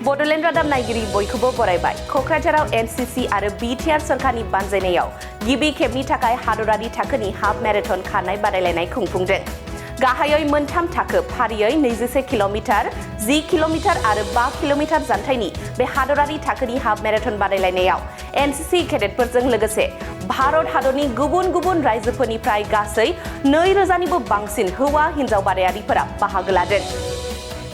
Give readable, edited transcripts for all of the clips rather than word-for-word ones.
बड'लेण्ड रादाब नायगिरि बयखौबो बरायबाय। क'क्राझाराव एनसीसी आरो बीटीआर सरकारनि बानजायनायाव गिबि खेबनि थाखाय हादरारि थाखोनि हाफ मेराथन खारनाय बादायलायनाय खुंफुंदों। गाहायै मोनथाम थाखो फारियै 21 किल'मिटार, 10 किल'मिटार आरो 5 किल'मिटार जानथायनि बे हादरारि थाखोनि हाफ मेराथन बादायलायनायाव एनसीसी केडेटफोरजों लोगोसे भारत हादरनि गुबुन गुबुन रायजोफोरनिफ्राय गासै 2000 निबो बांसिन हौवा हिन्जाव बादायारिफोरा बाहागो लादों।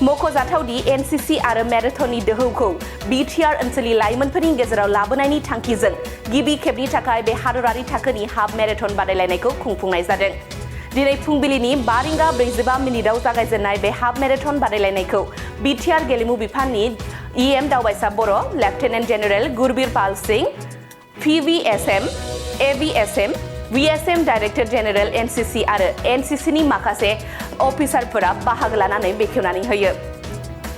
मख'जाथावदि एनसीसी आरो मेराथननि दोहौखौ बीटीआर ओनसोलनि लाइमोनफोरनि गेजेराव लाबोनायनि थांखिजों गिबि खेबनि थाखाय बे हादरारि थाखोनि हाफ मेराथन बादायलायनायखौ खुंफुंनाय जादों। दिनै फुंबिलिनि 5:45 जागायजेननाय बे हाफ मेराथन बादायलायनायखौ बीटीआर गेलेमु बिफाननि EM दावबायसा बर', lieutenant general Gurbir Pal Singh, PVSM, AVSM, VSM director general NCC आरो एनसीसीनि माखासे अफिसारफोरा बाहागो लानानै बेखेवनानै होयो।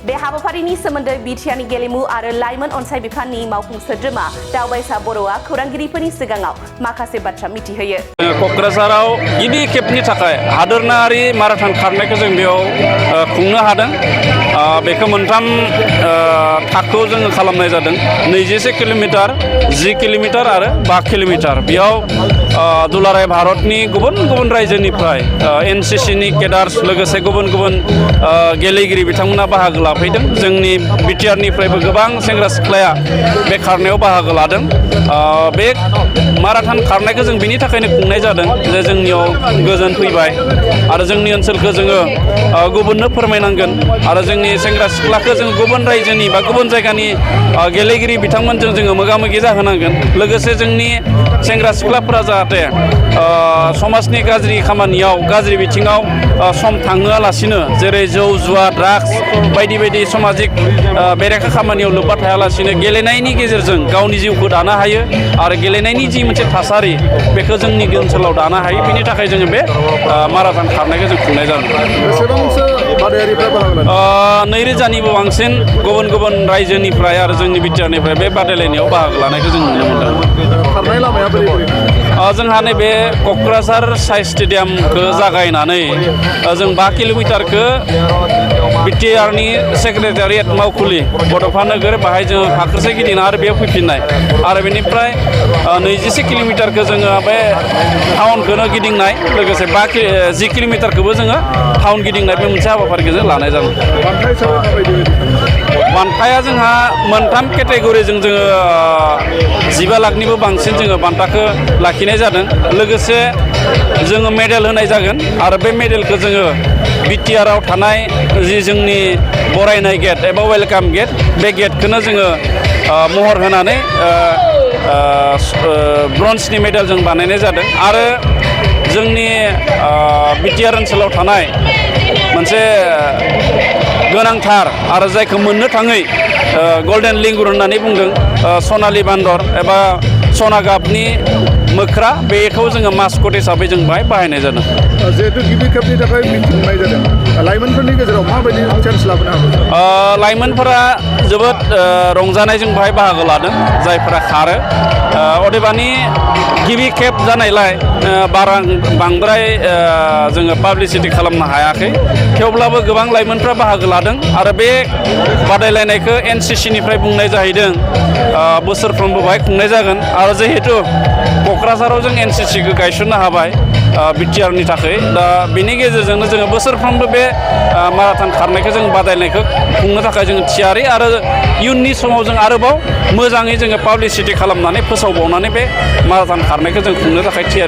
बे हाबाफारिनि सोमोन्दै बीटीआरनि गेलेमु आरो लाइमोन अनसाय बिफाननि मावफुं सोद्रोमा दावबायसा बर'आ खौरांगिरिफोरनि सिगाङाव माखासे बाथ्रा मिथिहोयो। क'क्राझाराव गिबि खेबनि थाखाय हादोरनारि माराथन खारनायखौ जों बेयाव खुंनो हादों। बेखौ मोनथाम थाखोआव जोङो खालामनाय जादों। 21 किल'मिटार, 10 किल'मिटार आरो 5 किल'मिटार। बेयाव दुलाराय भारतनि गुबुन गुबुन रायजोनिफ्राय एनसीसीनि केडार्स लोगोसे गुबुन गुबुन गेलेगिरि बिथांमोना बाहागो लाफैदों। जोंनि बीटीआरनिफ्रायबो गोबां सेंग्रा सिख्लाया बे खारनायाव बाहागो लादों। बे माराथन खारनायखौ जों बिनि थाखायनो खुंनाय जादों जे जोंनियाव गोजोन फैबाय आरो जोंनि ओनसोलखौ जोङो गुबुननो फोरमायनांगोन आरो जोंनि सेंग्रा सिख्लाखौ जों गुबुन रायजोनि बा गुबुन जायगानि गेलेगिरि बिथांमोनजों जोङो मोगा-मोगि जाहोनांगोन। लोगोसे जोंनि सेंग्रा सिख्लाफोरा जाहाथे समाजनि गाज्रि खामानियाव गाज्रि बिथिङाव सम थांहोआलासिनो जेरै जौ जुवा ड्राग्स बायदि बायदि सामाजिक बेरेखा खामानियाव लोब्बा थायालासिनो गेलेनायनि गेजेरजों गावनि जिउखौ दानो हायो आरो गेलेनायनि जि मोनसे थासारि बेखौ जोंनि ओनसोलाव दानो हायो। बिनि थाखाय जोङो बे माराथन खारनायखौ जों खुंनाय जादों। बेसेबांसो बादायारिफ्रा बाहागो लादों? 2000निबो बांसिन गुबुन गुबुन रायजोनिफ्राय आरो जोंनि बीटीआरनिफ्राय बे बादायलायनायाव बाहागो लानायखौ जों नुनो मोनदों। खारनाय लामाया बोरै? जोंहा नैबे क'क्राझार साइ स्टेडियामखौ जागायनानै जों 5 किल'मिटारखौ बीटीआरनि सेक्रेटारियेट मावखुलि बड'फा नोगोर बाहाय जोङो फाखोसे गिदिंना आरो बेयाव फैफिननाय आरो बेनिफ्राय 21 किल'मिटारखौ जोङो बे टाउनखौनो गिदिंनाय लोगोसे 10 किल'मिटारखौबो जोङो टाउन गिदिंनाय बे मोनसे हाबाफारिखौ जों लानाय जादों। बान्थाया जोंहा मोनथाम केटेगरिजों जोङो 15 लाखनिबो बांसिन जोङो बान्थाखौ लाखिनाय जादों। लोगोसे जोङो मेडेल होनाय जागोन आरो बे मेडेलखौ जोङो बीटीआरआव थानाय जि जोंनि बरायनाय गेट एबा वेलकाम गेट बे गेटखौनो जोङो महर होनानै ब्रन्जनि मेडेल जों बानायनाय जादों। आरो जोंनि बीटीआर ओनसोलाव थानाय मोनसे गोनांथार आरो जायखौ मोननो थाङै गल्डेन लिंगुर होननानै बुंदों सनालि बान्दर एबा सना गाबनि मोख्रा बेखौ जोङो मास्कट हिसाबै जों बाहायनाय जादों। जिहेतु गिबि खेबनि थाखाय खुंनाय जादों, लाइमोनफोरनि गेजेराव माबायदि चान्स लाबोनो हागोन? लाइमोनफोरा जोबोद रंजानायजों बाहाय बाहागो लादों जायफोरा खारो। अदेबानि गिबि खेब जानायलाय बांद्राय जोङो पाब्लिसिटि खालामनो हायाखै। थेवब्लाबो गोबां लाइमोनफ्रा बाहागो लादों आरो बे बादायलायनायखौ एनसीसीनिफ्राय बुंनाय जाहैदों बोसोरफ्रोमबो बाहाय खुंनाय जागोन। आरो जिहेतु क'क्राझाराव जों एनसीसीखौ गायसननो हाबाय बीटीआरनि थाखाय, दा बेनि गेजेरजोंनो जोङो बोसोरफ्रोमबो बे माराथन खारनायखौ जों बादायनायखौ खुंनो थाखाय जों थियारि आरो इयुननि समाव जों आरोबाव मोजाङै जोङो पाब्लिसिटि खालामनानै फोसावबावनानै बे माराथन खारनायखौ जों खुंनो थाखाय थियारि।